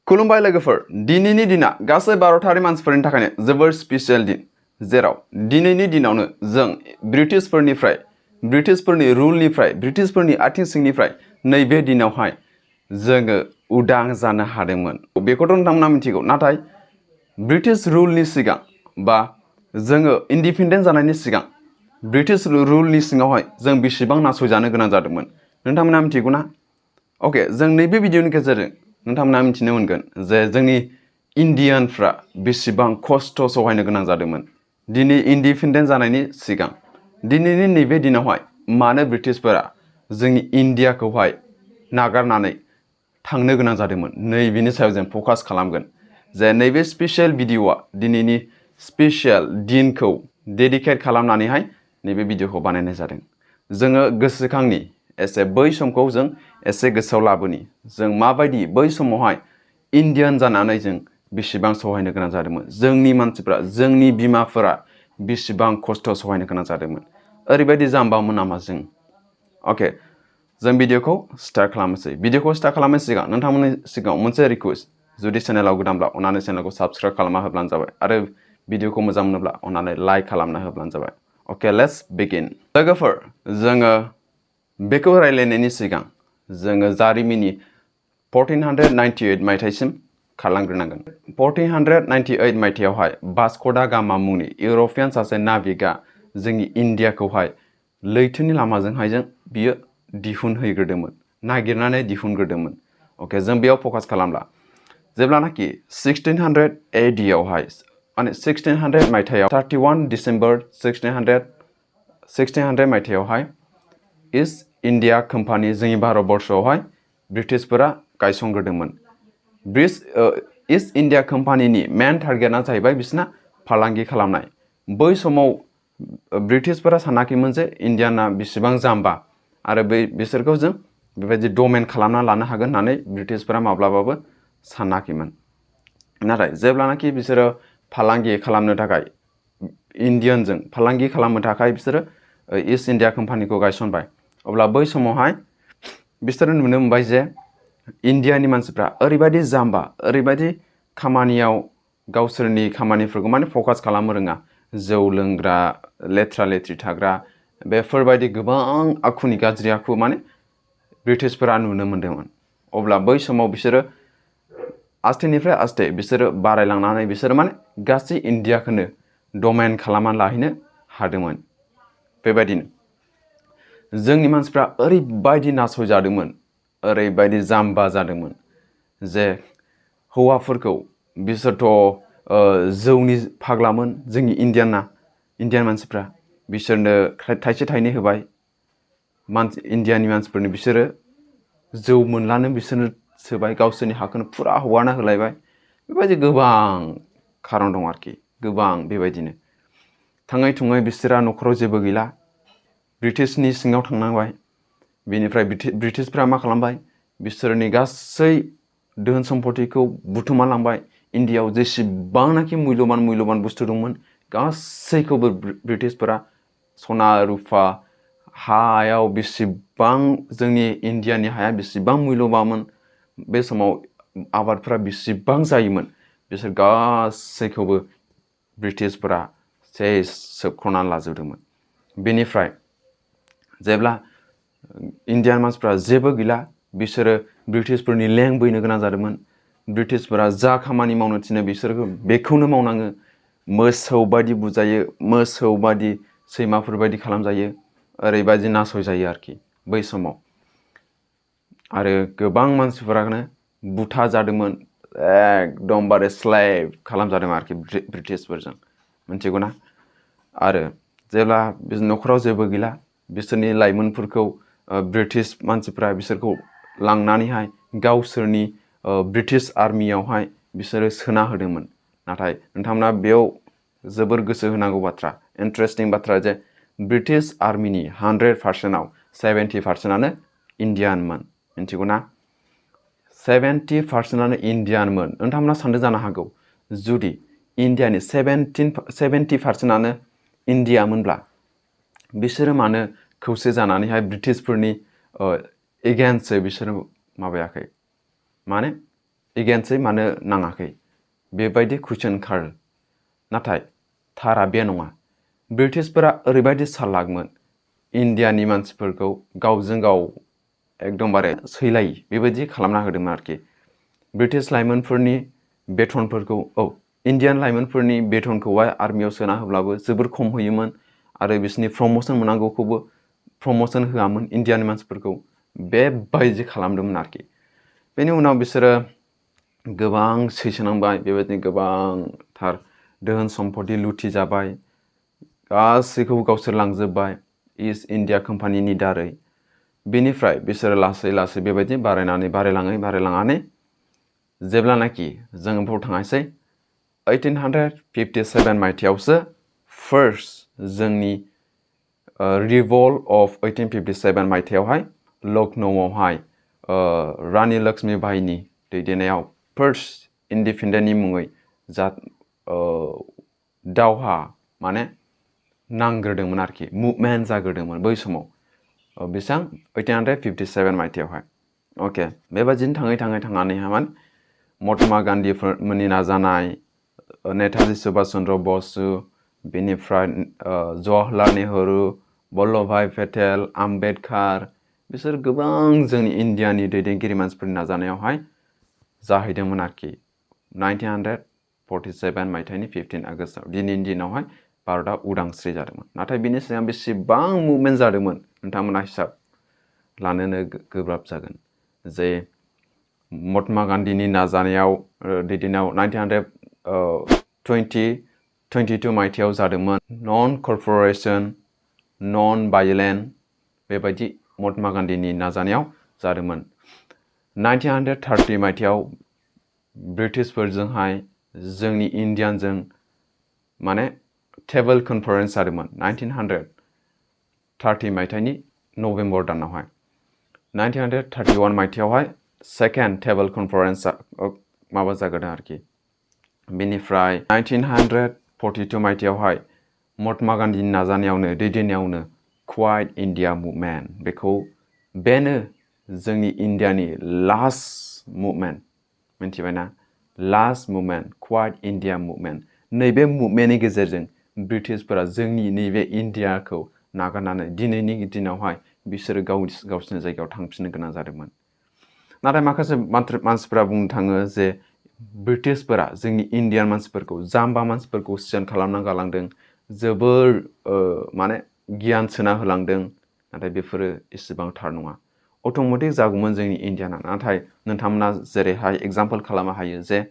खुलुमबाय लोगोफोर दिनैनि दिना गासै भारतारि मानसिफोरनि थाखाय जोबोर स्पेशल दिन जेराव दिनैनि दिनावनो जों ब्रिटिशफोरनि रुलनिफ्राय ब्रिटिशफोरनि आथिं सिंनिफ्राय नैबे दिनावहाय जोङो उदां जानो हादोंमोन बेखौथ' नोंथांमोना मिथिगौ नाथाय ब्रिटिश रुलनि सिगां बा जोङो इन्डिपेन्डेन्ट जानायनि सिगां ब्रिटिश रुलनि सिङावहाय जों बेसेबां नासयजानो गोनां जादोंमोन नोंथांमोना मिथिगौ ना ओके जों नैबे भिडिअनि गेजेरजों नोंथांमोना मिथिनो मोनगोन जे जोंनि इन्डियानफ्रा बेसेबां खस्थ' सहायनो गोनां जादोंमोन दिनै इन्डिपेन्डेन्ट जानायनि सिगां दिनैनि नैबे दिनावहाय मानो ब्रिटिशफोरा जोंनि इन्डियाखौहाय नागारनानै थांनो गोनां जादोंमोन नैबेनि सायाव जों फकास खालामगोन जे नैबे स्पेशल भिडिअआ दिनैनि स्पेशल दिनखौ डेडिकेट खालामनानैहाय नैबे भिडिअखौ बानायनाय जादों जोङो गोसोखांनि एसे बै समखौ जों एसे गोसोआव लाबोनि जों माबायदि बै समावहाय इन्डियान जानानै जों बेसेबां सहायनो गोनां जादोंमोन जोंनि मानसिफ्रा जोंनि बिमाफोरा बेसेबां खस्थ' सहायनो गोनां जादोंमोन ओरैबायदि जाम्बामोन नामा जों ओके जों भिडिअखौ स्टार्ट खालामनोसै भिडिअखौ स्टार्ट खालामनायनि सिगां नोंथांमोननि सिगाङाव मोनसे रिक्वेस्ट जुदि चेनेलाव गोदानब्ला अन्नानै चेनेलखौ साबस्क्राइब खालामना होब्लानो जाबाय आरो भिडिअखौ मोजां मोनोब्ला अन्नानै लाइक खालामना होब्लानो जाबाय ओके लेट्स बिगिन लोगोफोर जोङो बेखौ रायलायनायनि सिगां जोङो जारिमिननि 1498 मायथाइसिम खारलांग्रोनांगोन 1498 मायथाइयावहाय भास्को दा गामा मुंनि इउर'पियान सासे नाबिकआ जोंनि इन्डियाखौहाय लैथोनि लामाजोंहाय बियो दिहुनहैग्रोदोंमोन नागिरनानै दिहुनग्रोदोंमोन ओके जों बेयाव फकास खालामला जेब्लानाखि 1600 AD आवहाय माने 1600 मायथाइयाव 31 डिसेम्बर 1600 मायथाइयावहाय ईस्ट इंडिया कम्पानी जोंनि भारतबर्षआवहाय ब्रिटिशफोरा गायसनग्रोदोंमोन ईस्ट इंडिया कम्पानीनि मेन टारगेटआ जाहैबाय बिसना फालांगि खालामनाय बै समाव ब्रिटिशफोरा सानाखैमोन जे इन्डियाना बेसेबां जाम्बा आरो बिसोरखौ जों बेबायदि डमेन खालामना लानो हागोन होननानै ब्रिटिशफोरा माब्लाबाबो सानाखैमोन नाथाय जेब्लानाखि बिसोरो फालांगि खालामनो थाखाय इन्डियानजों फालांगि खालामनो थाखाय बिसोरो ईस्ट इंडिया कम्पानीखौ गायसनबाय अब्ला बै समावहाय बिसोरो नुनो मोनबाय जे इन्डियानि मानसिफ्रा ओरैबायदि जाम्बा ओरैबायदि खामानियाव गावसोरनि खामानिफोरखौ माने फकास खालामनो रोङा जौ लोंग्रा लेथ्रा लेथ्रि थाग्रा बेफोरबायदि गोबां आखुनि गाज्रि आखु माने ब्रिटिशफोरा नुनो मोन्दोंमोन अब्ला बै समाव बिसोरो आस्तेनिफ्राय आस्ते बिसोरो बारायलांनानै बिसोरो माने गासै इन्डियाखौनो डमेन खालामनानै लाहैनो हादोंमोन बेबायदिनो जोंनि मानसिफ्रा ओरैबायदि नासयजादोंमोन ओरैबायदि जाम्बा जादोंमोन जे हौवाफोरखौ बिसोरथ' जौनि फाग्लामोन जोंनि इन्डियान मानसिफ्रा बिसोरनो थाइसे थाइनै होबाय इन्डियानि मानसिफोरनो बिसोरो जौ मोनलानो बिसोरनो सोबाय गावसोरनि हाखौनो फुरा हगारना होलायबाय बेबायदि गोबां खारन दं आरोखि गोबां बेबायदिनो थाङै थुङै बिसोरा न'खराव जेबो गैला ब्रिटिशनि सिङाव थांनांबाय बेनिफ्राय ब्रिटिशफ्रा मा खालामबाय बिसोरनि गासै धोन सम्पतिखौ बुथुमना लांबाय इन्डियायाव जेसेबांनाखि मुल्यबान बुस्थु दंमोन गासैखौबो ब्रिटिशफोरा सना रुफा हायाव बेसेबां जोंनि इन्डियानि हाया बेसेबां मुल्यबानमोन बे समाव आबादफोरा बेसेबां जायोमोन बिसोर गासैखौबो ब्रिटिशफोरा सोबख'नानै लाजोबदोंमोन बेनिफ्राय जेब्ला इन्डियान मानसिफ्रा जेबो गैला बिसोरो ब्रिटिशफोरनि लें बैनो गोनां जादोंमोन ब्रिटिशफोरा जा खामानि मावनो थिनो बिसोरखौ बेखौनो मावनाङो मोसौ बायदि बुजायो मोसौ बायदि सैमाफोर बायदि खालामजायो ओरैबायदि नासयजायो आरोखि बै समाव आरो गोबां मानसिफोरानो बुथा जादोंमोन एकदमबारे स्लेभ खालामजादों आरोखि ब्रिटिशफोरजों मिथिगौ ना आरो जेब्ला न'खराव जेबो गैला बिसोरनि लाइमोनफोरखौ ब्रिटिश मानसिफ्रा बिसोरखौ लांनानैहाय गावसोरनि ब्रिटिश आर्मियावहाय बिसोरो सोना होदोंमोन नाथाय नोंथांमोना बेयाव जोबोर गोसो होनांगौ बाथ्रा इन्टारेस्टिं बाथ्रा जे ब्रिटिश आर्मिनि 100%आव 70%आनो इन्डियानमोन मिथिगौ ना 70%आनो इन्डियानमोन नोंथांमोना सानदों जानो हागौ जुदि इन्डियानि 70%आनो इन्डियामोनब्ला बिसोरो मानो खौसे जानानैहाय ब्रिटिशफोरनि एगेन्स्टै बिसोरो माबायाखै माने एगेन्स्टै मानो नाङाखै बेबायदि कुइसन ओंखारो नाथाय थारा बे नङा ब्रिटिशफोरा ओरैबायदि सालाकमोन इन्डियानि मानसिफोरखौ गावजों गाव एकदमबारे सैलायि बेबायदि खालामना होदोंमोन आरोखि ब्रिटिश लाइमोनफोरनि बेथनफोरखौ इन्डियान लाइमोनफोरनि बेथनखौहाय आर्मियाव सोना होब्लाबो जोबोर खम होयोमोन आरो बिसोरनि प्रमोसन मोननांगौखौबो प्रमोसन होआमोन इन्डियानि मानसिफोरखौ बेबायदि खालामदोंमोन आरोखि बेनि उनाव बिसोरो गोबां सैसोनांबाय बेबायदिनो गोबांथार दोहोन सम्पति लुथि जाबाय गासैखौबो गावसोर लांजोबबाय ईस्ट इन्डिया कम्पानिनि दारै बेनिफ्राय बिसोरो लासै लासै बेबायदि बारायलाङै जेब्लानाखि जों बेयाव थाङासै 1857 मायथाइयावसो फार्स्ट जोंनि रिभल्ट अफ 1857 मायथाइयावहाय लखनौआवहाय रानी लक्ष्मीबाईनि दैदेननायाव फार्स्ट इन्डिपेन्डेन्टनि मुङै दावहा माने नांग्रोदोंमोन आरोखि मुभमेन्ट जाग्रोदोंमोन बै समाव बेसेबां 1857 मायथाइयावहाय अके बेबादिनो थांनानैहाय माने महात्मा गान्धीफोरनि नाजानाय नेताजी सुभाष चन्द्र बसु बेनिफ्राय जवाहरलाल नेहरू वल्लभभाई पेटेल आम्बेडकार बिसोर गोबां जोंनि इन्डियानि दैदेनगिरि मानसिफोरनि नाजानायावहाय जाहैदोंमोन आरोखि 1947 मायथाइनि 15 आगष्टआव दिनैनि दिनावहाय भारतआ उदांस्रि जादोंमोन नाथाय बिनि सिगां बेसेबां मुभमेन्ट जादोंमोन नोंथांमोना हिसाब लानोनो गोब्राब जागोन जे महात्मा गान्धीनि नाजानायाव दैदेननायाव 1922 मायथाइयाव जादोंमोन नन कर्प'रेसन नन भायलेन्ट बेबायदि महात्मा गान्धीनि नाजानायाव जादोंमोन 1930 मायथाइयाव ब्रिटिशफोरजोंहाय जोंनि इन्डियानजों माने टेबल कनफारेन्स जादोंमोन 1930 मायथाइनि नभेम्बर दानावहाय 1931 मायथाइयावहाय सेकेन्ड टेबल कनफारेन्स माबा जाग्रोदों आरोखि बेनिफ्राय 1942 मायथाइयावहाय महात्मा गान्धीनि नाजानायावनो दैदेननायावनो क्वाइट इन्डिया मुभमेन्ट बेनो जोंनि इन्डियानि लास्ट मुभमेन्ट मिन्थिबायना last movement quit India movement नैबे मुभमेन्टनि गेजेरजों ब्रिटिशफोरा जोंनि नैबे इन्डियाखौ नागारनानै दिनैनि दिनावहाय बिसोरो गावसोरनि जायगायाव थांफिननो गोनां जादोंमोन नाथाय माखासे मानसिफोरा बुंनो थाङो जे ब्रिटिशफोरा जोंनि इन्डियान मानसिफोरखौ जाम्बा मानसिफोरखौ सियान खालामना गालांदों जोबोर माने गियान सोना होलांदों नाथाय बेफोरो इसेबां थार नङा अट'मेटिक जागौमोन जोंनि इन्डियाना नाथाय नोंथांमोना जेरैहाय एग्जाम्पल खालामनो हायो जे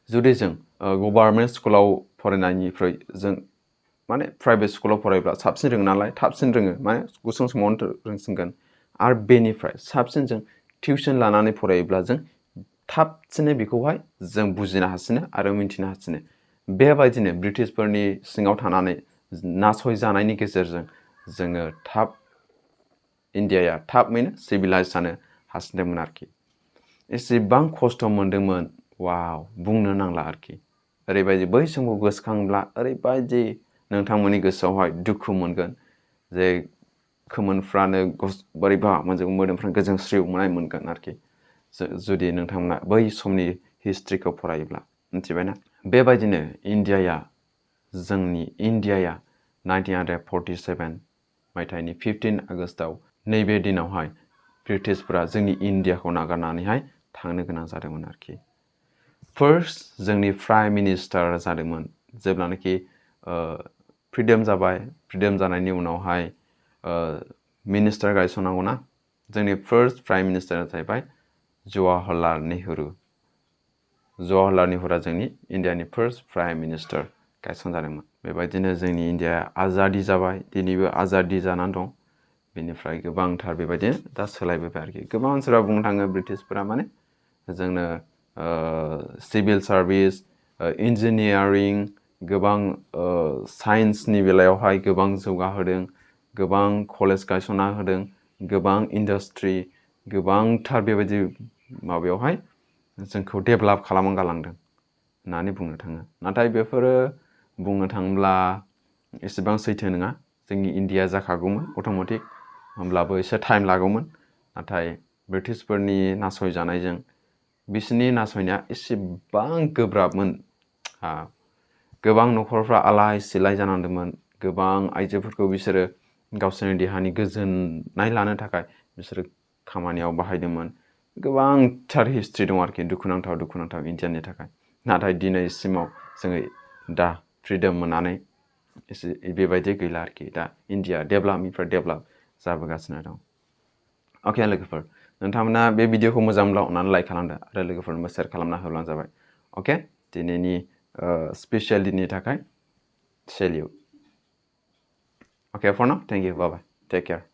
जुदि जों गभार्नमेन्ट स्कुलाव फरायनायनिख्रुइ जों माने प्राइभेट स्कुलाव फरायब्ला साबसिन रोङो नालाय थाबसिन रोङो माने गुसुं समावनो रोंसिनगोन आरो बेनिफ्राय साबसिन जों टिउसन लानानै फरायोब्ला जों थाबसिनै बेखौहाय जों बुजिनो हासिनो आरो मिन्थिनो हासिनो बेबायदिनो ब्रिटिशफोरनि सिङाव थानानै नासयजानायनि गेजेरजों जोङो इन्डियाया थाबैनो सिभिलाइज जानो हासिनदोंमोन आरोखि एसेबां खस्थ' मोनदोंमोन वाव बुंनो नांला आरोखि ओरैबायदि बै समखौ गोसोखांब्ला ओरैबायदि नोंथांमोननि गोसोआवहाय दुखु मोनगोन जे खोमोनफ्रानो बोरैबा मोदोमफ्रानो गोजोंस्रिव मोनगोन आरोखि जुदि नोंथांमोना बै समनि हिस्ट्रिखौ फरायोब्ला मिथिबायना बेबायदिनो जोंनि इन्डियाया 1947 मायथाइनि 15 आगष्टआव नैबे दिनावहाय ब्रिटिशफोरा जोंनि इन्डियाखौ नागारनानैहाय थांनो गोनां जादोंमोन आरोखि फार्स्ट जोंनि प्राइम मिनिस्टार जादोंमोन जेब्लानाखि फ्रिडम जाबाय फ्रिडम जानायनि उनावहाय मिनिस्टार गायसननांगौना जोंनि फार्स्ट प्राइम मिनिस्टारा जाहैबाय जवाहरलाल नेहुरा जोंनि इन्डियानि फार्स्ट प्राइम मिनिस्टार गायसनजादोंमोन बेबायदिनो जोंनि इन्डियाया आजादि जाबाय दिनैबो आजादि जानानै दं बेनिफ्राय गोबांथार बेबायदिनो दा सोलायबोबाय आरोखि गोबां मानसिफ्रा बुंनो थाङो ब्रिटिशफोरा माने जोंनो सिभिल सार्भिस इन्जिनियारिं गोबां साइन्सनि बेलायावहाय गोबां जौगाहोदों गोबां कलेज गायसनना होदों गोबां इन्डास्ट्रि गोबांथार बेबायदि माबायावहाय जोंखौ डेभेलप खालामना गालांदों होननानै बुंनो थाङो नाथाय बेफोरो बुंनो थाङोब्ला एसेबां सैथो नङा जोंनि इन्डिया जाखागौमोन अट'मेटिक होमब्लाबो एसे टाइम लागौमोन नाथाय ब्रिटिशफोरनि नासयजानायजों बिसोरनि नासयनाया एसेबां गोब्राबमोन गोबां न'खरफ्रा आलाय सिलाय जानांदोंमोन गोबां आइजोफोरखौ बिसोरो गावसोरनि देहानि गोजोननाय लानो थाखाय बिसोरो खामानियाव बाहायदोंमोन गोबांथार हिस्ट्रि दं आरोखि दुखुनांथाव इन्डियानि थाखाय नाथाय दिनैसिमाव जोङो दा फ्रिदम मोननानै एसे बेबायदि गैला आरोखि दा इन्डिया डेभेलपनिफ्राय डेभेलप जाबोगासिनो दं अके लोगोफोर नोंथांमोना बे भिडिअखौ मोजां मोनब्ला अननानै लाइक खालामदो आरो लोगोफोरनोबो शेयार खालामना होब्लानो जाबाय अके दिनैनि स्पेसियेल दिननि थाखाय salute Okay, for now, thank you. Bye bye. Take care.